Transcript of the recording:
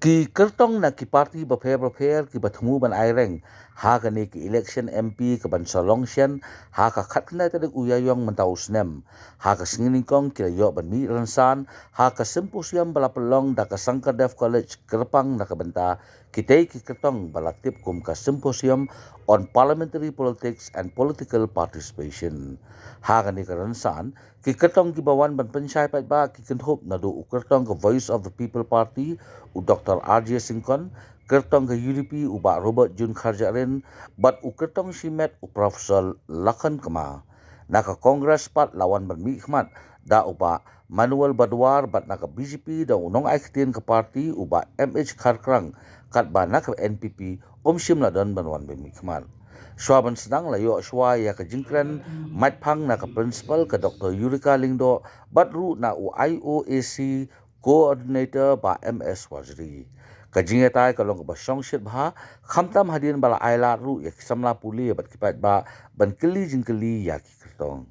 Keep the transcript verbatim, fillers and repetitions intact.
Ki kyrtong na ki party bapher bapher kiba thmu ban aireng ha kane ka election M P kaban sa long shen ha ka khatkhyndai tarik u Ïaïong mynta u snem, ha ka sngi nyngkong ki la ïoh ban mih rynsan ha ka symposium ba la pynlong da ka Sankardev College kyrpang na ka bynta kitei ki kyrtong ba la tip kum ka Symposium on Parliamentary Politics and Political Participation. Ha kane ka rynsan, ki kyrtong kiba wan ban pynshai paidbah ki kynthup naduh u kyrtong ka Voice of the People Party, u Doctor R J Syngkon, kyrtong ka U D P u Bah Robert June Kharjahrin, bad u kyrtong shimet u Professor Lakhon Kma. Na ka Congress pat la wan ban mihkhmat da u Bah Manuel Badwar, bad na ka B J P da u nongai ktien ka party u Bah M H Kharkrang, katba na ka N P P um shym la don ban wan ban mihkhmat. Shuwa ban sdang la ïoh shuwa ïa ka jingkren maitphang na ka Principal ka Doctor Eureka Lyngdoh bad ruh na u I O A C Coordinator Bah M S Warjri. Ka jingïatai ka long kaba shongshit bha, khamtam hadien ba la ailad ruh ïa ki samla pule bad ki paidbah ban kylli jingkylli ïa ki kyrtong.